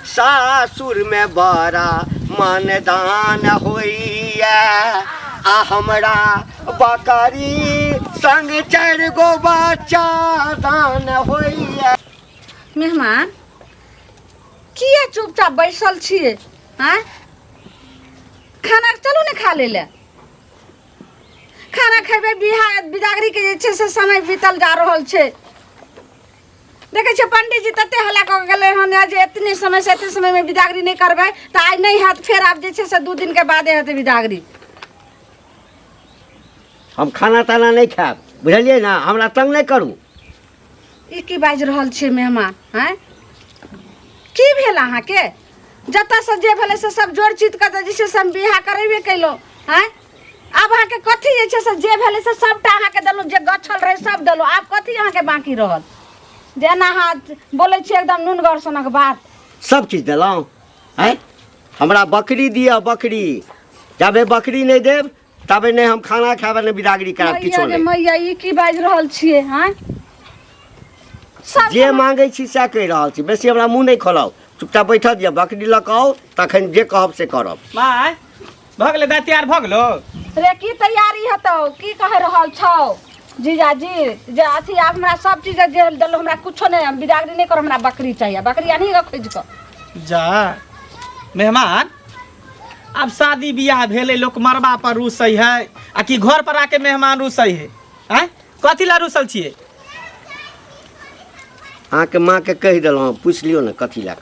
सासुरमे बड़ा मनदान होइए आ हमरा बकरी संग चारि गो बच्चा दान होइए। मेहमान किया चुपचाप बैसल छियै? आँय, खाना चलू ने खा ले ले, खाना खेबै। बियाह बिदागरी के जे छै से समय बीतल जा रहल छै। देखै छियै पंडीजी तते हल्ला कऽ के गेलै हन जे एतने समय से एते समय में बिदागरी नहि करबै तऽ आइ नहि हैत, फेर आब जे छै से 2 दिन के बादे हेतै बिदागरी। हम खाना ताना नहि खायब, बुझलियै ने? हमरा तंग नहि करू। ई की बाजि रहल छियै मेहमान? आँय, की भेल अहाँके? जतऽसँ जे भेलै से सब जोड़ चित कऽ जे छै से हम बियाह करेबे केलहुँ। आँय, आब अहाँके कथी जे छै से जे भेलै से सबटा अहाँके देलहुँ, जे गछल रहै सब देलहुँ, आब कथी अहाँके बाँकी रहल जेना अहाँ बोलै छियै एकदम नुनगर सनक बात? सब चीज देलहुँ। आँय, हमरा बकरी दिअ, बकरी। जाबे बकरी नहि देब तबे नहि हम खाना खायब, नहि बिदागरी करब, किछो मैया रे नहि। मैया, ई की बाजि रहल छियै? आँय, सब जे मांगै छी सएह कहि रहल छी। बेसी हमरा मुँह नहि खोलाउ, चुपचाप बैठल दिअ, बकरी लऽ कऽ आउ, तखन जे कहब से करब। माय, भऽ गेलै? दाइ तैयार भऽ गेलो? रे, की तैयारी हेतौ? की कहि रहल छौ जीजाजी जे अथी? आब हमरा सब चीज जे देलहुँ, हमरा कुछो नहि, हम बिदागरी नहि करब, हमरा बकरी चाहिए, बकरी आनी ग खोजि कऽ। जा मेहमान, आब शादी बियाह भेलै, लोक मरबा पर रूसै है आ कि घर पर आके मेहमान रूसै है? आँय, कथी ला रूसल छियै? अहाँके माँके कहि देलहुँ, पूछि लियौ ने कथी लए।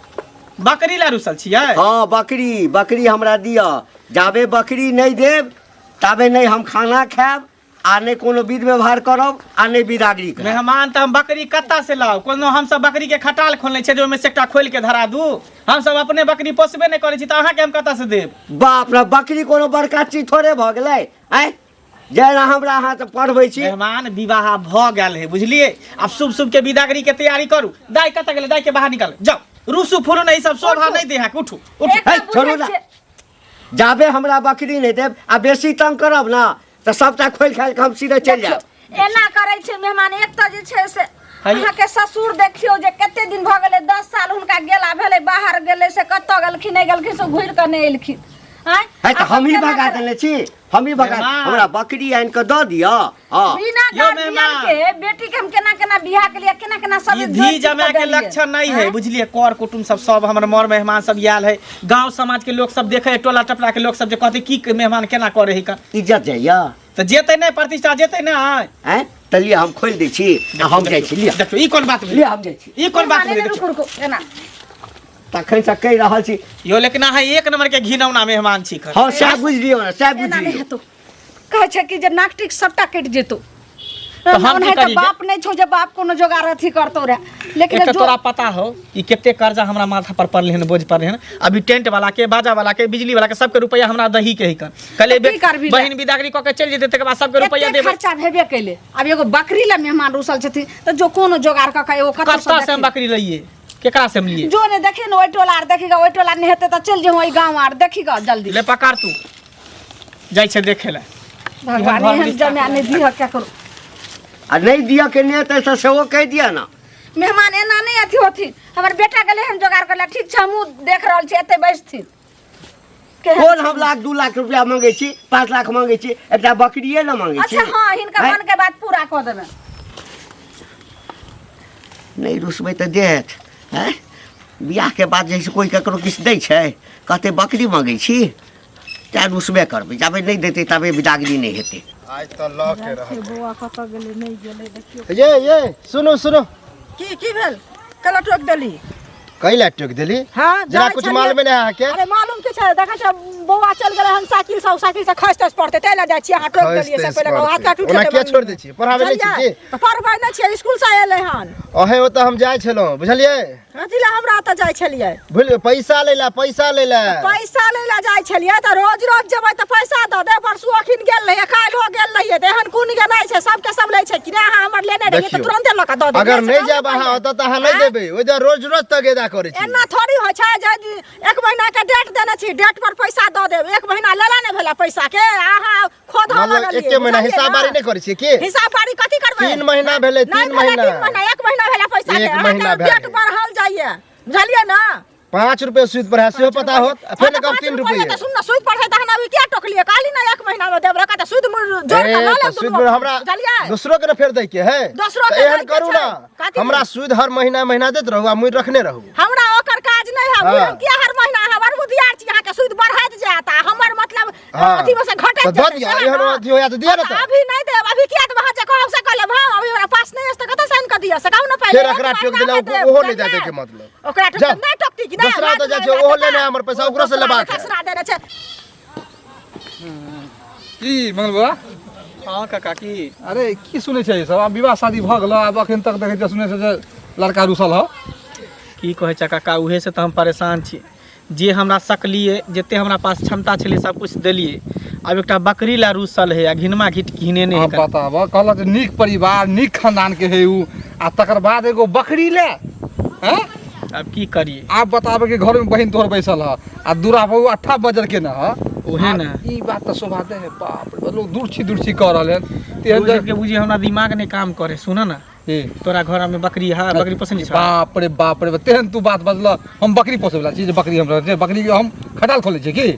बकरी ला रूसल छियै? हँ, बकरी, बकरी हमरा दिअ। जाबे बकरी नहि देब ताबे नहि हम खाना खायब आ नहि कोनो विध व्यवहार करब आ नहि बिदागरी करब। मेहमान, तऽ हम बकरी कतऽ से लाउ? कोनो हमसब बकरी के खटाल खोलने छियै जे ओहिमे से एकटा खोलि के धरा दू? हमसब अपने बकरी पोसबे नहि करै छी तऽ अहाँके हम कतऽ से देब? बाप रे, बकरी कोनो बड़का चीज थोड़े भऽ गेलै? आँय, जेना हमरा अहाँ तऽ पढ़बै छी। मेहमान, विवाह भऽ गेल है, बुझलियै? आब शुभ शुभ के बिदागरी के तैयारी करू। दाइ कतऽ गेलै? दाइ के बाहर निकाल जाउ। रूसू फूलू नहि, ई सब शोभा नहि दे है। उठू, उठू। एकटा है, छोड़ू बुझै ना। छियै। जाबे हमरा बकरी नहि देब आ बेसी तंग करब ने तऽ सबटा खोलि खालि कऽ हम सीधे चलि देखियौ, जायब। एना करै छै मेहमान? एक तऽ जे छै से है। अहाँके ससुर देखियौ जे कते दिन भऽ गेलै, 10 साल हुनका गेला भेलै, बाहर गेलै से कतऽ गेलखिन नहि गेलखिन से घुरि कऽ नहि एलखिन। आँय, है तऽ आब हमही केना भगा करबै? देने छी, हमही भगा। मेहमान। हमरा बकरी आनि कऽ दऽ दिअ। हँ बिना यौ गार्जियन मेहमान। के बेटी के हम केना केना बियाह के लिए केना केना सब ई जोड़ धी जमा चित कऽ के देलियै। लक्षण नहीं है। आँय? बुझलिए? कर कुटुम सब, सब हमर मर मेहमान सब आयल है, गांव समाज के लोग सब देखे है, टोला टपरा के लोग सब जे कहते की के मेहमान केना करे है इज्जत जाइया। तऽ जेतै नहि, प्रतिष्ठा जेतै नहि। आँय, तऽ लिअ, हम खोलि दै छी आ हम जाइ छी। लिअ। देखियौ, ई कोन बात भेलै? लिअ, हम जाइ छी। ई कोन बात मेहमान, भेलै? एने देखियौ। रुकू रुकू एना। तखन से कहि रहल छी। यो, लेकिन अहाँ एक नंबर के घिनौना मेहमान छी खन। हँ, सएह बुझि लियौ ने, सएह बुझि एना नहि लियौ। हेतौ, कहै छै कि जे नाकटिक सबटा कटि जेतौ। तऽ हम की ओनाहि तऽ करी जे? बाप नहि छौ जे बाप कोनो जोगार अथी करतौ रे, लेकिन एक तऽ जो तोरा पता हो कि कते कर्जा हमरा माथा पर पड़लै हन, बोझ पड़लै हन। अभी टेंट वाला के, बाजा वाला के, बिजली वाला के, सबके रुपया हमरा दही के ही कर कहले। तऽ की करबही? बहिन बिदागरी कऽ के चलि जेतै, तकर बाद सबके रुपया एते देबै। खर्चा भेबे कैले, आब एगो बकरी ला मेहमान रुसल छथिन तऽ जो कोनो जोगार कऽ के एगो कतऽ कतऽ से हम देखी। बकरी लइए? केकरा से हम लिए? जो ने देखी ने, ओहि टोला आर देखी ग, ओहि टोला नहि हेतै तऽ चलि जेहो ओहि गाँव आर, देखी ग जल्दी। ले पकड़, तू जाइ छै देखे लए। भगवान घर एहन रिश्ता जमाए नहि दिह केकरो। आ नहि दिअ के नहि हेतै तऽ सेहो कहि दिअ ने। मेहमान, एना नहि अथी होथिन। हमर बेटा गेलै हन जोगार करै लए। ठीक छै, हमहूँ देख रहल छी, एतै बैसथिन। केहन कोन हम लाख 2 लाख रुपया मंगै छी, 5 लाख मंगै छी? एकटा बकरिए ने मंगै छी। अच्छा हँ, हिनकर आँय? मन के बात पूरा कऽ देबै। नहि रुसबै तऽ देत। आँय, बियाहके बाद जे है से कोइ ककरो किछु दै छै? कहतै बकरी मंगै छी, तैँ रुसबे करबै। जाबे नहि देतै ताबे बिदागरी नहि हेतै। आइ तऽ लऽ के रहत। बौआ कतऽ गेलै, नहि गेलै, देखियौ। ये ये, सुनू सुनू। की की भेल? कला टोक देली? कैला टोक देली? हाँ, जरा जाइ कुछ छलियै। मालूमे नहि अहाँके? अरे, मालूम की छै? देखै छै बौआ चल गेलै हन साइकिल से, साइकिल से खसि तसि पड़तै, ताहि लए जाइ छियै। अहाँ टोक खसि देलियै से तसि पहिले कहू, हाथ पड़तै। काट उठेतै ओना किया मम्मी। छोड़ि दै छियै? पढ़ाबै नहि छियै बुझलियै? की? तऽ पढ़बै नहि छियै, स्कूल से एलै हन। अहें ओतऽ हम जाइ छलहुँ, बुझलियै? कथी लए हमरा ओतऽ जाइ छलियै? भूल गेल, पैसा लै लए, पैसा लै लए। पैसा लै लए जाइ छलियै तऽ रोज रोज जेबै तऽ पैसा दऽ दे। परसू अखिन गेल रहियै, काल्हिो गेल रहियै, तऽ एहन कोन गेनाइ छै? सबके सब लै छै कि नहि? अहाँ हमर लेने रहियै तऽ देखियौ, तुरन्ते लऽ कऽ दऽ देबै। अगर से नहि कहू जायब ने अहाँ पहिले। ओतऽ तऽ अहाँ नहि आँय? देबै। ओहि दुआरे रोज रोज तगेदा करै छी। एना थोड़ी होइ छै जे एक महीना के डेट देने छी, डेट पर पैसा दऽ देब। एक महीना लेला नहि भेला पैसा के, अहाँ खोदऽ मतलब लगलियै। एके महीना बुझलियै हिसाब ने? बारी नहि करै छियै की? हिसाब बारी कथी करबै? 3 महीना भेलै, नहि 3 भेलै। महीना। 3 महीना, एक महीना भेलै पैसा के। एक अहाँके महीना भए डेट गेल। बढ़ल जाइए, बुझलियै ने? 5 रुपए सूद पर है सेहो पता होत आ फेर हाँ, कहब तऽ 3 पाँच रुपैआ रुपए तऽ सुन ने सूद पर है तहन अभी किया टोकलियै कहली ने एक महीना में देब रखा तऽ सूद मुड़ जोड़ ए, कऽ लऽ तऽ लेब सूद दुनू पर हमरा बुझलियै दोसरो के ने फेर दै के है दोसरो तऽ के एहन दै के करू छै। ना कथी? हमरा सूद हर महीना महीना दैत रहू आ मुड़ रखने रहू हमरा ओकर काज नहि है हाँ। हम किया हर महीना अहाँ बड़ बुधियार छी अहाँके सूद बढ़ैत जायत आ हमर मतलब हाँ। अथी में से घटैत तऽ दऽ जेतै, दिअ, सएह एहन ने? अथी होया तऽ दिअ ने हाँ, तऽ। अभी नहि देब अभी किया देब अहाँ जे कहब से कऽ लेब हम अभी हमरा पास नहि अछि तऽ कतऽ साइन कऽ दिअ से कहू ने पहिले फेर एक एकरा टोक महीना देला मे देब, ओहो नहि दए बुझलियै? दैके मतलब ओकरा टोक जाउ। नहि टोकती कि नहि दोसरा हमरा तऽ जाइ छै, दुआरे ओहो देता। लेने हमर पैसा, ओकरो से दोसरा लेबाक है। खसरा देने छै की मंगल बाबा हँ काका की अरे की सुनै छै सब आब विवाह शादी भऽ गेल आब अखन तक देखै छियै सुनै छै जे लड़का रुसल हौ की कहै छै काका उहे से तऽ हम परेशान छी जे हमरा सकलियै जते हमरा पास क्षमता छलै सब कुछ देलियै आब एकटा बकरी ला रूसल है आ घिनमा घिट घिनेने है आब बताब कहलक जे नीक परिवार नीक खानदान के है उ आ तकर बाद एगो बकरी ले हैं आब की करियै आब बताब कि घर में बहिन तोहर बैसल ह आ दूरा पर उ अट्ठा बजर के न ह उहे ने। ई बात तऽ शोभा दे है बाप रे लोग दूर छी दूर छी कह रहल है तेहन बुझि के बुझी हमरा दिमाग नहि काम करे सुन ना की? तोरा घर में बकरी है बकरी पसंद छै बाप रे बाप रे तेहन तू बात बजल हम बकरी पोसै वला छी जे बकरी हम जे बकरी हम खटाल खोलै छी की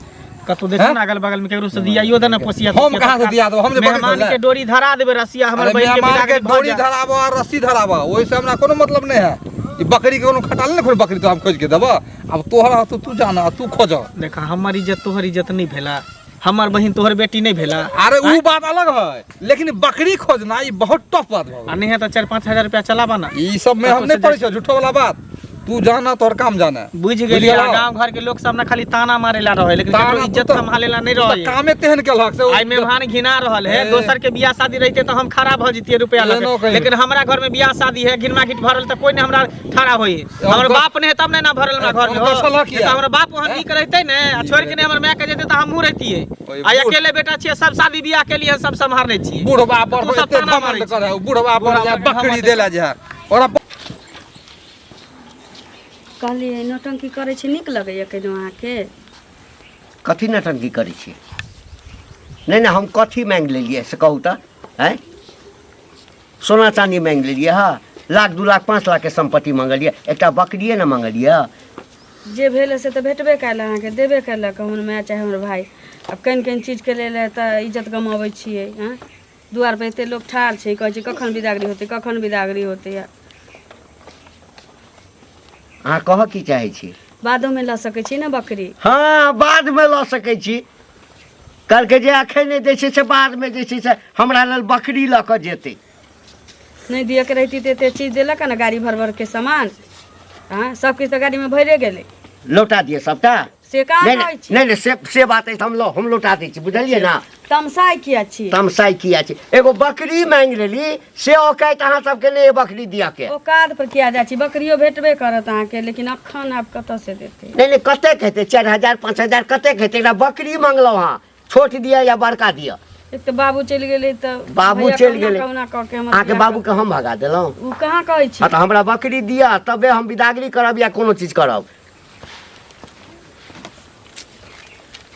कतौ देखो ना अगल बगल में केकरो से दियाइयो दे ना पोसिया हम कहाँ से दिया देबो? हम जे बकरी मेहमान खोलले। के डोरी धरा देबे रसिया हमर अरे बहिन के मेहमान के बिदागरी भऽ डोरी जायत। धराबो आ रस्सी धराबो ओहिसे हमरा कोनो मतलब नहि है ई बकरी के कोनो खटाल नहि खोल बकरी तो हम खोज के देबो अब तोहर हाथ तू जाना तू खोज देखा हमर इज्जत तोहर इज्जत नहीं भेला हमर बहिन तोहर बेटी नहीं भेला अरे ऊ बात अलग है लेकिन बकरी खोजना ई बहुत टफ बात भऽ आ नहीं है तो 4-5 हजार रुपया चलाबा ना गेल। ई सब में हम नहीं पड़ै छियै झूठो वाला बात तू जाना तोहर काम जाना बुझ गेलियै गेलौ? गांव घर के लोग सब ना खाली ताना मारे ला रहे लेकिन ताना केकरो तू इज्जत तऽ- संभाले ला नहीं तू तऽ रहे कामे तेहन केलहक से ओ- आई मेहमान घिना रहल है ए। दोसर के बियाह शादी रहते तो हम खड़ा भऽ जतियै रुपया एनो लऽ के कहीं। लेकिन हमरा घर में बियाह शादी है घिनमा घिट भरल तऽ कोई नहीं हमरा ठड़ा होई हमर बाप नहीं है तब नहीं ना भरल हमरा घर में हम हो। दोसर लऽ नहीं तऽ हमर बाप वहाँ नीक रहते ने आ छोड़ के नहीं हमर माय के जेते तऽ हमहूँ रहितियै ओए आ बूढ़। अकेले बेटा छियै सब शादी बियाह के लिए सब सम्हारने छियै बुढ़वा पर तू सब एते ताना मारै घमंड करे बुढ़वा पर बुढ़वा जा पर बकरी घमंड देला जा ओकरा कहलियै नौटंकी करै छी नीक लगैए कहिनो अहाँके कथी नटंकी करै छियै नहि नहि हम कथी माँगि लेलियै से कहू तऽ आँय सोना चाँदी माँगि लेलियै हँ लाख 2 लाख 5 लाखके सम्पत्ति मङ्गलियै एकटा बकरिए ने मङ्गलियै जे भेल से तऽ भेटबे कयल अहाँके देबे कयलक हमर माय चाहे हमर भाय आब कनि कनि चीजके लेल तऽ इज्जत गमाबै छियै आँय दुआर पर एते लोक ठाढ़ छै कहै छै कखन बिदागरी होतै कखन बिदागरी होतै अहाँ कहऽ की चाहै छी बादोमे लऽ सकै छी ने बकरी हँ बादमे लऽ सकै छी कहलकै जे एखन नहि दै छै से बादमे जे छै से हमरा लेल बकरी लऽ कऽ जेतै नहि दियऽके रहिती तऽ एते चीज देलक ने गाड़ी भर भरके सामान हँ सब किछु तऽ गाड़ीमे भरिए गेलै लौटा दिअ सबटा से कहाँ नहि कहै नहि छी नहि नहि, से से बात अछि हम लौटा दै छी बुझलियै ने तमसाइ किया छी तमसाइ किया छै एगो बकरी मांगि लेली से औकात अहाँ सबके नहि बकरी दिअ के औकात पर किया जाइ छी बकरियो भेटबे करत अहाँके लेकिन अखन आब कतऽ से देतै नहि नहि कतेक हेतै 4000 5000 कतेक हेतै एकटा बकरी मंगलहुँ हँ छोट दिअ या बड़का दिअ एक तऽ बाबू चलि गेलै तऽ बाबू भैया चलि कहुना गेलै। कहुना कऽ के हमर अहाँके बियाह बाबूके हम भगा देलहुँ ओ कहाँ कहै छी हँ तऽ हमरा बकरी दिअ तबे हम बिदागरी करब या कोनो चीज करब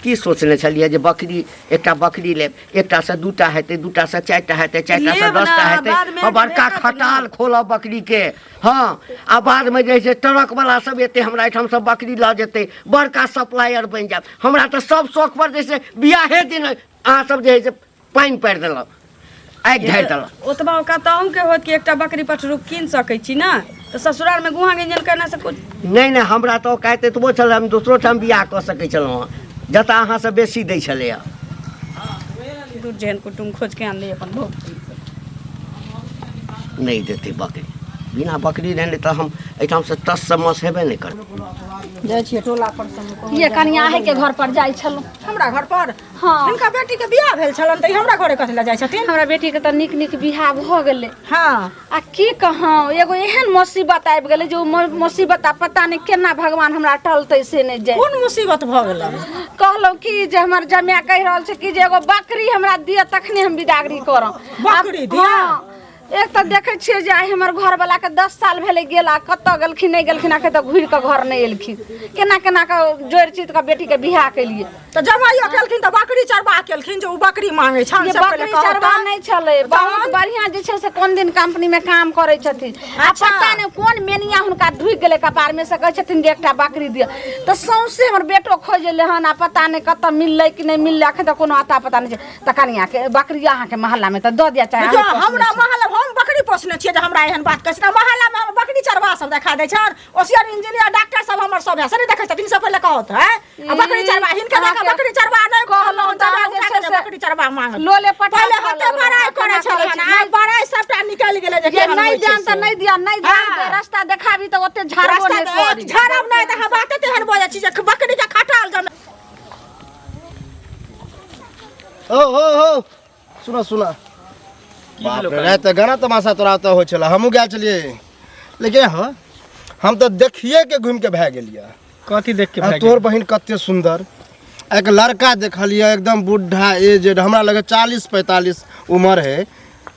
की सोचने छलियै जे बकरी एकटा बकरी लेब एकटासँ दूटा हेतै दूटासँ चारिटा हेतै चारिटासँ लेब ने, 10टा हेतै बादमे आ बड़का भेटत ने। खटाल खोलब बकरीके हँ आ बादमे जे है से ट्रकवला सब एतै हमरा एहिठामसँ बकरी लऽ जेतै बड़का सप्लायर बनि जायब हमरा तऽ सब शौक पर जे से बियाहे दिन अहाँ सब जे है से पानि पारि देलक आगि ढारि देलक ओतबा औकात तऽ अहूँके होत कि एकटा बकरी पठरू कीन सकै छी ने तऽ ससुरालमे गुहा गिंजन करना से कुछ नहि नहि हमरा तऽ औकात एतबो छलै हम दोसरो ठाम बियाह कऽ सकै छलहुँ हँ जतऽ अहाँसँ बेसी दै छलैए दूर जेहन कुटुम्ब खोज के आनली अपन भोग नहि देतै बकरी बिना बकरी रहने तऽ हम एहिठामसँ टससँ मस हेबे नहि करबै जाइ छियै टोला पर से ये कनिया अहींके घर पर जाइ छलहुँ हमरा घर पर हँ हिनका बेटी के बियाह भेल छलनि तऽ ई हमरा घरे कथी लए जाइ छथिन हमरा बेटीके तऽ नीक नीक बियाह भऽ गेलै हँ आ की कहूँ एगो एहन मुसीबत आबि गेलै जे ओ मुसीबत आ पता नहि केना भगवान हमरा टलतै से नहि जाय कोन मुसीबत भऽ गेलनि कहलहुँ कि जे हमर जमाय कहि रहल छै कि जे एगो बकरी हमरा दिअ तखने हम बिदागरी करब बकरी दिअ? हँ। एक तऽ देखै छियै जे आइ हमर घरवलाके 10 साल भेलै गेला, कतऽ गेलखिन नहि गेलखिन, एखन तक घुरि कऽ घर नहि एलखिन। केना केना कऽ जोड़ि चित कऽ बेटीके बियाह केलियै। तऽ जमाइयो केलखिन तऽ बकरी चरबा केलखिन जे ओ बकरी मांगे छन ये से पहिले बकरी कहू चरबा तऽ। नहि छलै, बहुत बढ़िया जे छै से कोन दिन कंपनी में काम करै छथिन। आ पता नहि कोन मेनिया हुनका ढुकि गेलै कपार में, से कहै छथिन जे एकटा बकरी दिअ। तऽ सौंसे हमर बेटो खोजलै हन आ पता नहि कतऽ मिललै कि नहि मिललै, एखन तक कोनो अता पता नहि छै। तऽ कनियाके बकरी अहाँके मोहल्ला में तऽ दऽ दिअ चाहे देखियौ अहाँ पोसने हमरा छी। मोहल्ला हम बकरी पोसने छियै जे हमरा एहन बात कहै छै। मोहल्ला में हम बकरी चरबा सब देखा दै छन, ओसियर इंजीनियर डॉक्टर सब हमर सब है से नहि देखै छथिन, सब पहिले कहत है आ बकरी चरबा हिनका देखा अहाँके बकरी चरबा नहि कहलहुँ तऽ तब अहाँ जे उठा छै के से बकरी चरबा मांगल। लोले पटा पहिले कऽ हते लगलहुँ, बड़ाइ केना करै छलै करै छी? आइ बड़ाइ सबटा निकलि गेलै जे जे केहन नहि होइ छै देन तऽ से। नहि दिअ, नहि देन तऽ हाँ। रास्ता देखाबी तऽ ओते झाड़बो रास्ता नहि तऽ करी। झाड़ब नहि तऽ अहाँ बाते तेहन बजै छी जे बकरी के खटाल जमे। ओ हो हो सुना सुना की बाप भेलो रे काल्हि? राति तऽ गाना तमाशा तोरा ओतऽ होइ छलै, हमहूँ गेल छलियै, लेकिन हँ हम तऽ देखिए के घुमि के भए गेलियै। कथी देख के आ भए तोहर गेल? बहिन कते सुन्दर, एक लड़का देखलियै एकदम बूढ़ा एजेड, हमरा लगे 40-45 उम्र है,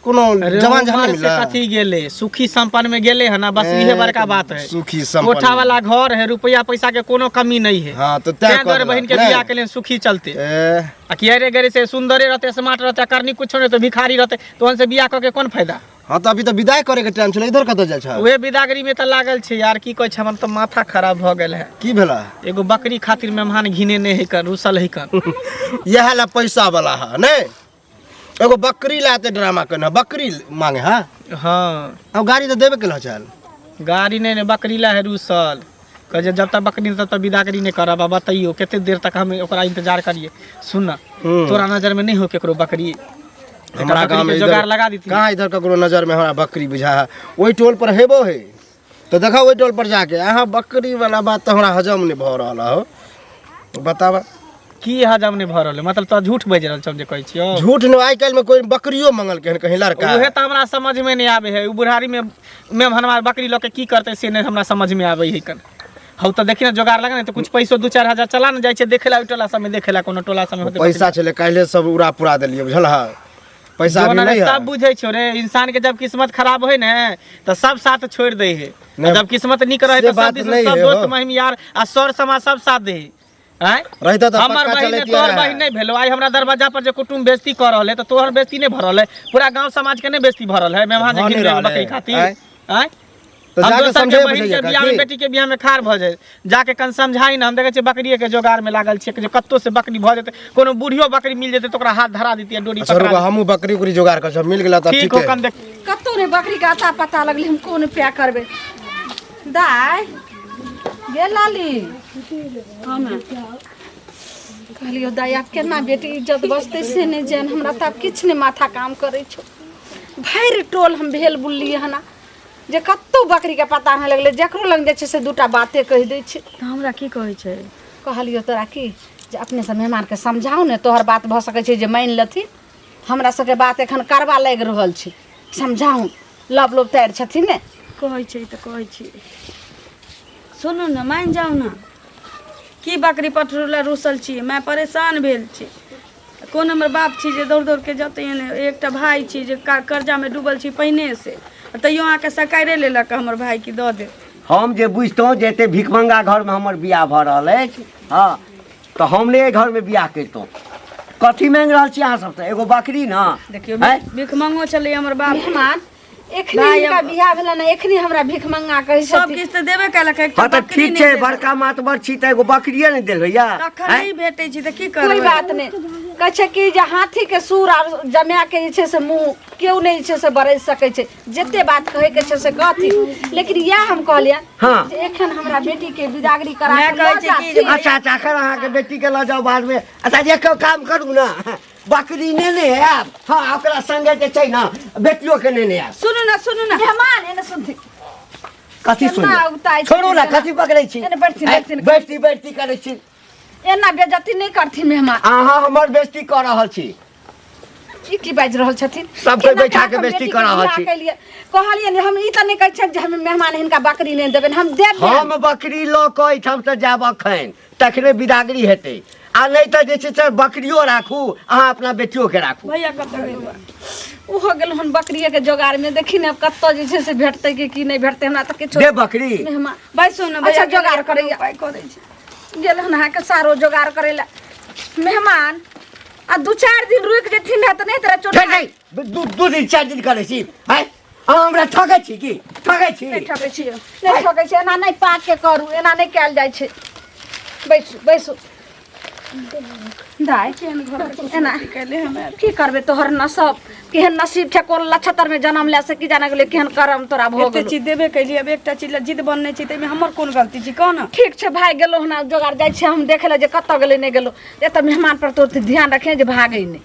कोनो अरे जवान जहाँ उमर नहीं से मिला। कथी गेले, सुखी संपन्न में गेले है ना, बस इहे बड़का बात है। सुखी संपन्न कोठा वाला घर है, रुपया पैसा के कोनो कमी नहीं है। हाँ, तो तैं तैं दुआरे कह बहिन के देलक, बियाह नहीं। के लिए सुखी चलते। ए, आ किया रे गरे से सुंदरे रहते, स्मार्ट रहते, करनी कुछो नहीं तो भिखारी रहते, तो उनसे बियाह कऽ के कोन फायदा? हाँ तो अभी तो विदाई करे के टाइम छलै, इधर कतऽ जाइ छै? उहे बिदागरी में तऽ लागल छै यार, की कहै छै, हमर तऽ माथा खराब भऽ गेल है। की भेला? एगो बकरी खातिर मेहमान घिने नहि है कन, रुसल है कन। इएह ला पैसा वाला है नहीं, एगो बकरी ला एते ड्रामा करना, बकरी मांगे है। हाँ। अब गाड़ी तो देबे केलह चल। गाड़ी नहीं नहीं, बकरी ला है रुसल, कहे जे जब तक बकरी नहीं तब तक बिदागरी नहीं करब। आ बतैयो कते देर तक हम ओकरा इंतजार करिए। सुन ना, तोरा नजर में नहीं हो केकरो बकरी? हमरा बकरी गाँव में के इधर जोगाड़ लगा देती। कहाँ इधर ककरो नजर में हमरा बकरी बुझा है? ओहि टोल पर हेबो है तो देखा ओहि टोल पर जाके। अहाँ बकरी वाला बात तो हमरा हजम नहीं भऽ रहल हो, बताबा। की हजम नहीं भऽ रहल है? मतलब तोरा झूठ बाजि रहल छौ हम जे कहै छियौ? झूठ न, आइ काल्हि में कोई बकरियो मंगल के कहीं लड़का। उहे तऽ हमरा समझ में नहीं आवे है, उ बुढ़ारी में मेहमानवा बकरी लऽ के की करतै से नहीं हमरा समझ में आवे है कन। हौ तऽ देखी ना जोगाड़ लगा ने, तऽ कुछ पैसो 2-4 हजार चला ने जाइ छै देखे ला, ओहि टोला सब में देखे ला, कोनो टोला सब में होतै पैसा छलै काल्हि सब उड़ा पुरा देलियै बुझल है, पैसा अभी जोन नहीं है। सब बुझै छौ रे, इंसान के जब किस्मत खराब होय ने तऽ सब साथ छोड़ि दै है, नहीं, जब किस्मत नीक रहे से तऽ सब बात दिस नहीं सब है दोस्त हो। महिम यार आ सर समाज सब साथ दे है। आँय? रहिता तऽ हमर पक्का बहिन चलैतियै तोहर रहए। बहिन नहीं भेलो, आइ हमरा दरवाजा पर जे कुटुम्ब बेइज्जती कऽ रहल है तऽ तोहर बेइज्जती नहीं भरल है, पूरा गांव समाज के नहीं बेइज्जती भरल है, मेहमान जे भऽ घिन नहि गेल रहल बकरी है। खातिर। आँय? आँय? तऽ हम जाके दोसर के समझे बहिन के बुझैयै बियाह में काकी। बेटी के बियाह में खार भऽ जाए, जाके कन समझाई ना। हम देखै छियै बकरिए के जोगाड़ में लागल छियै जे कत्तो से बकरी भऽ जेतै, कोनो बूढ़ियो बकरी मिल जेतै तऽ ओकरा हाथ धरा दितियै, डोरी अच्छा पकड़ा रुको, हमहूँ बकरी उकरी जोगाड़ कर सब मिल गेला तऽ ठीक ठीक हो है। कन देख। कतौ नहि बकरी के अता पता लगलै, हम कोन उपाय करबै? दाय गे लाली, कहलियो दाय आब केना बेटी इज्जत बचतै से नहि जान, हमरा तऽ आब किछु नहि माथा काम करै छौ। भरि टोल हम भेल बुललियै हन जे कतौ बकरीके पता नहि लगलै, जकरो लग जाइ छै से दूटा बाते कहि दै छै। तऽ हमरा की कहै छै? कहलियो तोरा की जे अपनेसँ मेहमानके समझाउ ने, तोहर बात भऽ सकै छै जे मानि लेथिन, हमरा सबके बात एखन करबा लागि रहल छै, समझाउ लब लोभ तारि छथिन ने। कहै छै तऽ कहै छी, सुनू ने, मानि जाउ ने, की बकरी पठरू लए रुसल छी? माय परेशान भेल छी। कोन हमर बाप छी जे दौड़ दौड़ के जतै एने? एकटा भाय छी जे कर्जामे डूबल छी पहिने से, तैयो अहाँके सकारे लेलक हमर भाय की दऽ देत। हम जे बुझतहुँ जे एते भिखमंगा घरमे हमर बियाह भऽ रहल अछि, हँ तऽ हम नहि एहि घरमे बियाह करितहुँ। कथी मांगि रहल छी अहाँ सबसँ? एगो बकरी ने? देखियौ, आँय? भिखमंगो छलै हमर बाप। मेहमान एखनी भाइ, हिनका अब- बियाह भेलनि, एखनी हमरा भीख मंगा कहै सब छथिन। किछु तऽ देबे केलक, एकटा हँ तऽ बकरी ठीक नहि छै, देलक। बड़का मातबर छी तऽ एगो बकरिए ने देल होइया। तखन आँय? नहि भेटै छै तऽ की कोई करबै? बात नहि, कहै छै कि जे हाथी के सूर आर जमा के जे छै से मुँह केओ नहि जे छै से बरसि सकै छै, जते बात कहै के छै से कहथिन, लेकिन इएह हम कहलियनि हाँ। जे एखन हमरा बेटी के बिदागरी करा मैं के कहै लऽ छी कि जे जाथिन। अच्छा अच्छा, एखन अहाँके बेटी के लऽ जाउ बादमे। अच्छा एक काम करू ने, बकरी नेने आयब, हाँ ओकरा संगे जे छै ने बेटियो के नेने आयब। सुनू ना, सुनू ना मेहमान, एने सुनथिन। कथी केना सुनू? उगताइ छोड़ू ना, छथिन, कथी पकड़ै छी? एने बैठथिन, आँय, बैठथिन। बैठती बैठती करै छी। एना बेजती नहि करथिन मेहमान। अहाँ हमर बेइज्जती कऽ रहल छी। ई की बाजि रहल छथिन? सबके केना बैठा के हम बेइज्जती बेटीके कऽ रहल बियाह छी। केलियै? कहलियै ने हम ई तऽ नहि कहै छियनि जे हम मेहमान हिनका बकरी नहि देबनि, हम देबनि। हम बकरी लऽ कऽ एहिठामसँ जायब अखन, तखने बिदागरी हेतै, आ नहि तऽ जे छै से बकरियो राखू, अहाँ अपना बेटियोके राखू। भैया कतऽ गेल बा? ओहो गेल हन बकरिएके जोगाड़मे, देखी ने आब कतऽ जे छै से भेटतै कि की नहि भेटतै, हमरा तऽ किछो दे बकरी। मेहमान बैसू ने भैया। अच्छा, जोगाड़ करैया। उपाय करै छी। गेल हन अहाँके सारो जोगाड़ करै लए मेहमान, आ 2-4 दिन रुकि जेथिन ने तऽ नहि तोरा चोट। फेर नहि 2 दिन 4 दिन करै छी आँय? अहाँ हमरा ठकै छी की ठकै छी? नहि ठकै छी, नहि ठकै छी। एना नहि पाक के करू, एना नहि कयल जाइ छै। बैसू बैसू दाइ। एना की करबै, तोहर नसब केहन नसीब छै, कोन लक्षत्र में जन्म ले से की जाने गेलै, केहन करम तोरा भऽ एते गेलौ। चीज देबे कैलियै, आब एकटा चीज लए जिद बनने छी, ताहिमे हमर कोन गलती छी, कह ने। ठीक छै भाय, गेलौ हन आब जोगाड़, जाइ छियै हम देखै लए जे कतऽ गेलै नहि गेलौ। एतऽ मेहमान पर तोर ध्यान रखिहे जे भागै नहि।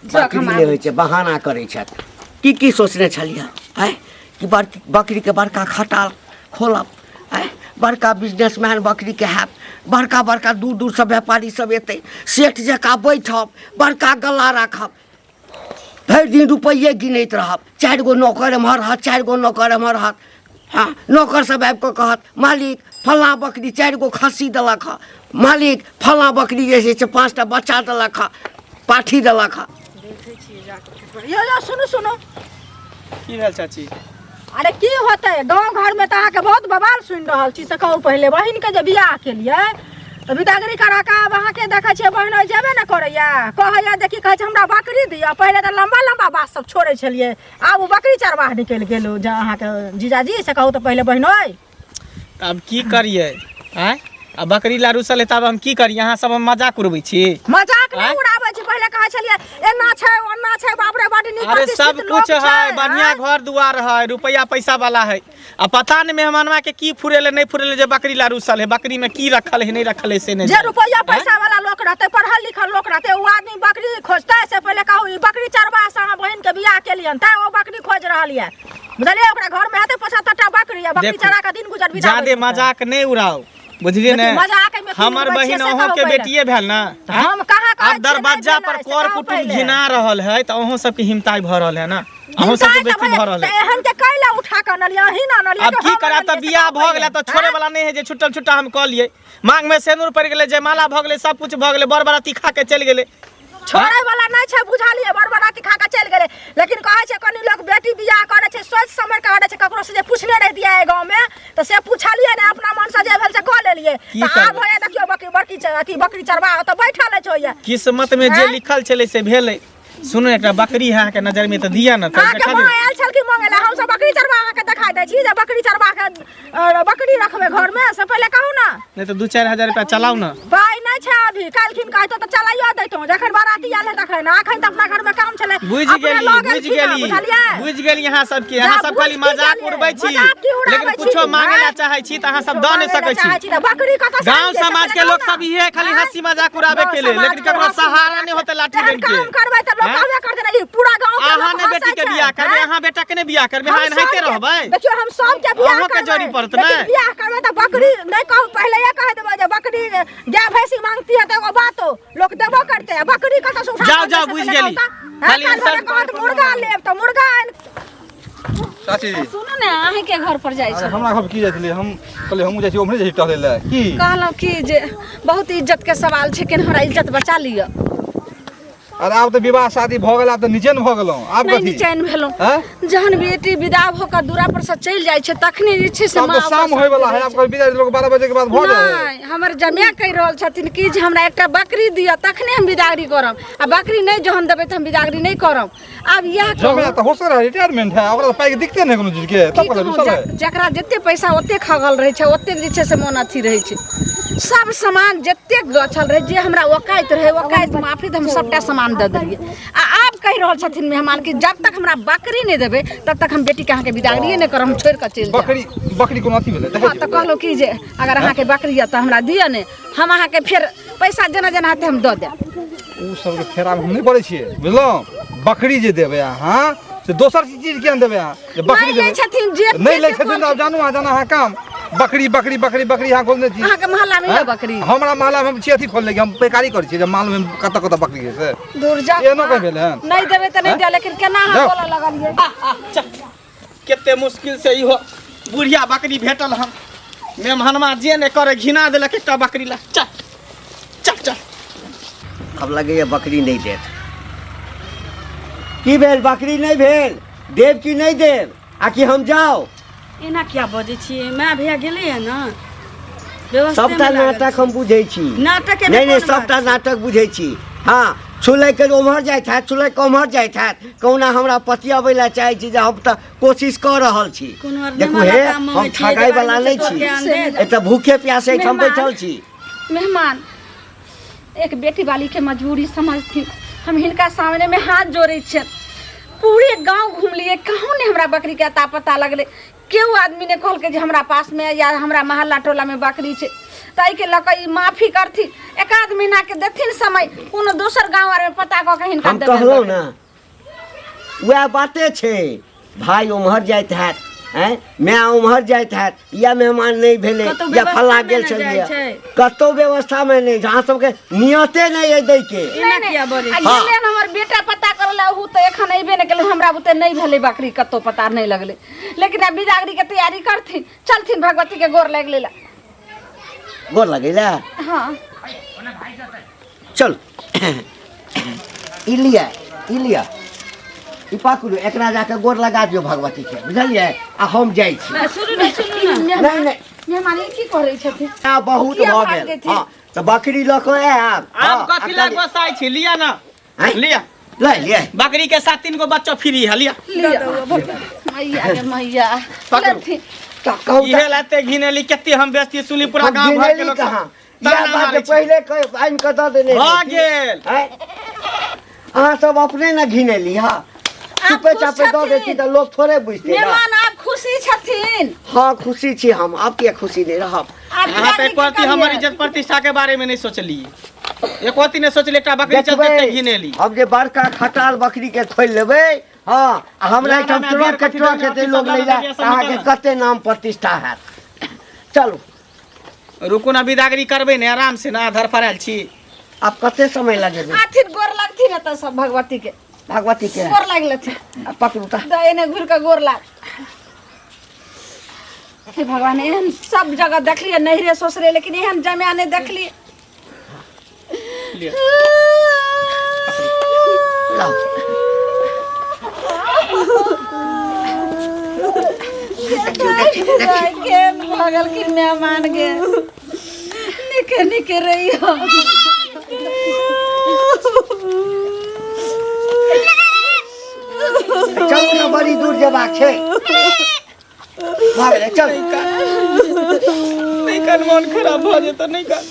बकरी नहि होइ छै, बहाना करै छथि। की की सोचने छलियै आँय कि बकरीके बड़का खटाल खोलब आँय, बड़का बिजनेसमैन बकरीके हैब, बड़का बड़का दूर दूरसँ व्यापारी सब एतै, सेठ जकाँ बैठब, बड़का गला राखब, भरि दिन रुपैए गिनैत रहब, 4 गो नौकर एम्हर रहत, 4 गो नौकर एम्हर रहत। हँ, नौकर सब आबि कऽ कहत, मालिक फल्लाँ बकरी 4 गो खस्सी देलक हँ, मालिक फल्लाँ बकरी जे छै से 5टा बच्चा देलक हँ, पाठी देलक हँ। यो यो सुनू सुनू। की भेल चाची? अरे की होतै, गाँव घरमे तऽ अहाँके बहुत बवाल सुनि रहल छी। से कहू, पहिले बहिनके जे बियाह केलियै तऽ बिदागरी करा कऽ आब अहाँके देखै छियै बहिन ओहि जेबे ने करैया, कहैया जे की कहै छै हमरा बकरी दिअ। पहिले तऽ लम्बा लम्बा बात सब छोड़ै छलियै, आब ओ बकरी चरवाह निकलि गेल ओ जे अहाँके जीजाजी। से कहू तऽ पहिले बहिन ओहि। तऽ आब की करियै आँय? आ बकरी ला रुसल है, तब हम की करियै? अहाँ सब हम मजाक उड़बै छी? मजाक नहि आँय? उड़ाबै छी। पहिले कहै छलियै एना छै ओना छै, बाप रे बड नीक अरे प्रतिष्ठित सब लोक कुछ है, छै, बढ़िया आँय? घर दुआर है, रुपया पैसा वाला है, आ पता नहीं मेहमानवा के की फुरेले नहीं फुरेले जे बकरी ला रुसल है, बकरी में की रखल है नहीं रखल है से नहीं जे जाने। रुपया पैसा वाला लोक रहते, पढ़ल लिखल लोक रहते, ओ आदमी बकरी खोजते? से पहिले कहू, ई बकरी चरवा से अहाँ बहिन के बियाह केलियन तैं ओ बकरी खोज रहल यऽ, बुझलियै? ओकरा घर में हेतै 75टा बकरी आ बकरी देखू, चरा के दिन गुजर बिताबै जादे छै। मजाक नहीं उड़ाओ, बुझलियै ने? लेकिन मजाक एहिमे की हमर उड़बै छियै बहिन से अहूँ कहू के पहिले। बेटिए भेल ने? हम कहाँ कहै आब छियै दरवाजा नहि पर भेलै, से कर कहू कुटुम पहिले। घिना रहल है तऽ अहूँ सबके हिमताइ भऽ रहल है ने? अहूँ सबके हिनका बेइज्जती भऽ रहल तऽ है। एहन के कैला उठा के अनलियै, अहीं ने अनलियै अब कि की हम करब तऽ अनलियै से बियाह कहू भऽ गेलै पहिले। तऽ छोड़े वाला नहि है जे छुट्टल छुट्टा हम कऽ लियै। मांग में सेनुर पड़ि गेलै, जयमाला भऽ गेलै, सब कुछ भऽ गेलै, बर बराती खा के चलि गेलै। छोड़े वाला नहि छै, बुझलियै? बर बराती खा के चलि गेलै, लेकिन कहै छै कनी लोक बेटी बियाह करै छै सोचि समझ के करै छै। ककरो से जे पूछने रहि दिया एहि गाँव में तऽ से पूछलियै ने, अपना मन से जे भेल से कऽ लेलियै। की तऽ आब करबै? होइया देखियौ बकरी बड़की अथी बकरी चरबा ओतऽ बैठल अछि होइया। किस्मत में जे आँय? लिखल छलै से भेलै। सुनू, एकटा बकरी है अहाँके नजर में तऽ दिअ ने तऽ अहाँके देखा माँ दियौ। आयल छल कि मंगै लए? हमसब बकरी चरबा अहाँके देखा दै छी जे बकरी चरबा के बकरी रखबै घर में, से पहिले कहू ने। नहि तऽ 2-4 हजार रुपया चलाउ ने। पाइ नहि छै अभी, काल्हिखिन कहतो तऽ चलाइयो दैतहुँ, जखन बाराती आयल है तखन। अखन तऽ अपना घर में काम छलै, बुझि अपने गेली, लऽ बुझि गेलखिन हँ, गेली, बुझलियै? बुझि गेली अहाँ सबके। जा, अहाँ सब बुझि खाली की मजाक गेलियै? उड़बै छी, मजाक की उड़ाबै लेकिन छी? कुछो मांगे ला आँय? चाहै छी तऽ अहाँ सब कुछो दऽ नहि मांगै लए सकै चाहै छी। छी तऽ बकरी कतऽ से गांव आनि देत? समाज के से लोग पहिले सब इहे खाली आँय? हंसी मजाक उड़ाबे गाँव के लेल, समाज लेकिन के ककरो हंसी सहारा मजाक नहि होतै लाठी एहन बनि के। काम करबै तऽ लोक आँय? कहबे करतै ने, ई पूरा गाँव के अहाँ लोक नहि बेटी हंसै के छै, बियाह करबै, आँय? अहाँ बेटा के नहि बियाह करबै, हम अहाँ एनाहिते सबके- रहबै। देखियौ, हम सबके बियाह अहाँके करबै, जोड़ी पड़त लेकिन ने? बियाह करबै तऽ बकरी नहि कहू, पहिले कह देबै जे बकरी गाय भैंसी मांगती है तऽ एगो बातो लोक देबो करतै, आ बकरी कतऽ से उठा जाउ, के जाउ, से बुझि पहिले गेली। कहू तऽ, खाली काल्हि इंसल्ट भोरे कहत मुर्गा लेब तऽ मुर्गा आनि चाची सुनू ने, अहीँके घर पर जाइ अरे छी। हमरा घर की जाइ छलियै? हम कहलियै हमहूँ जाइ छी ओम्हरे, जाइ छी टहलै लए की। कहलहुँ कि जे बहुत इज्जत के सवाल छै, केना हमरा इज्जत बचा लिअ। अरे आब तऽ विवाह शादी भऽ गेल, आब तऽ निचेन भऽ गेलहुँ, आब नहि कथी? निचैन भेलहुँ। आँय? जहन बेटी विदा भऽ कऽ दूरा पर से चलि जाइ छै तखने जे छै से आब तऽ माँ शाम ओकर होय वाला है, आब कभी विदा लोग 12 बजे के बाद भऽ जाइ है। नहि, हमर जमाए कहि रहल छथिन कि जे हमरा एकटा बकरी दिअ तखने हम बिदागरी करब, आ बकरी नहि जहन देबै तऽ हम बिदागरी नहि करब। आब इएह कहू। जमाए तऽ होशगर है, रिटायरमेंट है, ओकरा तऽ पाइ के दिक्कते नहि कोनो चीज के, तब की कथी कहू, रुसल है? जकरा जते पैसा ओते खगल रहै छै, ओते जे छै से मोन अथी रहै छै। सब सामान जते गछल रहै, जे हमरा ओकाइत रहै, ओकाइत माफी, तऽ हम सबटा सामान दऽ देलियै। आ आब कहि रहल छथिन मेहमान कि जब तक हमरा बकरी नहि देबै तब तक हम बेटीके अहाँके बिदागरिए नहि करब, हम छोड़ि कऽ चलि जायब। बकरी बकरी कोनो अथी भेलै? देखै हँ, तऽ छियै। कहलहुँ कि जे अगर अहाँके बकरी यऽ तऽ हमरा दिअ ने, हम अहाँके फेर पैसा जेना जेना हेतै हम दऽ देब। ओ सबके फेरामे हम नहि पड़ै छियै, बुझलहुँ? बकरी जे देबै अहाँ से दोसर चीज किया नहि देबै अहाँ? जे बकरी नहि लै देबै छथिन जे नहि लै छथिन तऽ आब जानू अहाँ, जाना अहाँ काम। बकरी बकरी बकरी बकरी यहाँ खोलने छी। अहाँके मोहल्ला में यऽ बकरी? हमरा मोहल्ला में हम छी अथी खोलने कि हम पैकारी करै छियै जे मालूम है कतऽ कतऽ बकरी है से। दूर जा। एहनो कहीं भेलै हन? नहीं देबै तऽ नहीं दिअ, लेकिन केना अहाँ जाउ। बोलऽ लगलियै? कते मुश्किल से इहो बुढ़िया बकरी भेटल हन। मेहमानमा जे नहि करे घिना देलक एकटा बकरी ला। चल चल चल। आब लगैए बकरी नहि देत। की भेल, बकरी नहि भेल? देब कि नहि देब? आ कि हम जाउ? एना किया बजै छियै? माय भैया गेलैया ने, व्यवस्थे सबटा मे लागल नाटक छी। हम बुझै छी। नाटक एमे नहि नहि, कोन बात सबटा छै? नाटक बुझै छी। हँ, छुलै के ओम्हर जाइत हैत, छुलै के ओम्हर जाइत हैत। कहुना हमरा पतियाबै लए चाहै छी जे हम तऽ कोशिश कऽ रहल छी। कोनो आर देखू नेमाला हे, काम हम होइ छै, ठगाइ जे वाला बारेमे नहि से छी। तोहर ज्ञान देत। एतऽ भूखे प्यासे एहिठाम मेहमान। बैठल छी। मेहमान, एक बेटी वाली के मजबूरी समझथिन। हम हिनका सामने में हाथ जोड़े छियनि। पूरे गांव घुमलिए, कहूँ नहीं हमरा बकरी के अता पता लगले। केओ आदमी ने कहलकै जे हमरा पास में या हमरा मोहल्ला टोला में बकरी छै। ताहि के लऽ कऽ ई माफी करथिन, एक आध महीना के देथिन समय, कोनो दोसर गांव आर में पता कऽ के हिनका हम देबनि कहलहुँ बकरी। ने, वएह बाते छै। भाय ओम्हर जाइत हैत, आँय, माय ओम्हर जाइत हैत, या मेहमान नहि भेलै कतहु या फल्लाँ व्यवस्थामे गेल ने छलियै। जाइ छै। कतहु व्यवस्थामे नहि, अहाँ सबके नियते नहि अइ दैके। एना किया बजै आ छी? गेलै हन हमर बेटा पता करऽ लए, ओहू तऽ एखन अयबे नहि केलै। हमरा बुते नहि भेलै बकरी, कतहु पता नहि लगलै। लेकिन आब बिदागरी के तैयारी करथिन, चलथिन भगवती के गोर लागि लै लए। गोर लगै लए? हाँ। चल, ई लिअ, ई लिअ, ई पकड़ू, एकरा जाके गोर लगा दियौ भगवती के, बुझलियै? आ हम जाइ छी। ना, सुनू ने, सुनू ने। नहि नहि, मेहमान, ई की करै छथिन? आ बहुत किया भऽ भाग गेल। जेथिन? हँ, तऽ बकरी लऽ कऽ आयब। आब हँ, कथी लए आ कनि- गोसाइ छी? लिअ ने। आँय? लिअ। ले लिअ। बकरी के साथ 3 गो बच्चा फ्री है, लिअ। लिअ मैया गे मैया। पकड़ू। लेथिन। तऽ कहू तऽ- इहे लाते घिनेली, कते हम बेइज्जती सुनली पूरा हम गांव भर के घिनेली लोग। कहाँ? ताना इएह बात मारै जे छै। पहिले आनि कऽ दऽ देने भऽ रहिती। गेल। आँय? अहाँ सब अपने ने घिनेली। हँ, चुपे खुश चापे दऽ छथिन? देती तऽ लोक थोड़े बुझते ना। मेहमान, आप खुशी छथिन? हँ, खुशी छी हम। आब किया खुशी नहि रहब? आब अहाँ तऽ बिदागरी एक प्रति की हमर करियै? इज्जत प्रतिष्ठा के बारे में नहीं सोचलिए, एको अथी नहीं सोचलिए, एकटा बकरी चलते देखबै एते घिनेली। हम जे बड़का खटाल बकरी के खोलि लेबै। हँ, आ हमरा ना, एहिठाम ना, ट्रक के कथी ट्रक देबै, हेतै लोक सब लै लगा लए, सब अहाँके निकालऽ। कते नाम प्रतिष्ठा हैत। चलू। रुकू ना, बिदागरी करबै ने आराम से ना, धरफड़ायल छी। आब कते समय लगेबै? आथिन, गोर लगथिन एतऽ सब भगवती के। भगवती के गोर लागि लेथिन। आ पकड़ू तऽ। तऽ एने घुरि कऽ गोर लाग। हे भगवान, एहन सब जगह देखलियै, नैहरे ससुरे, लेकिन एहन जमाया नहि देखलियै। लिअ। लाउ। केहन भऽ गेलखिन मेहमान गे, नीके नीके रहियो। चलू ने, बड़ी दूर जेबाक छै। भऽ गेलै, चलू। नहि कान, मोन खराब भऽ जेतै, नहि कान।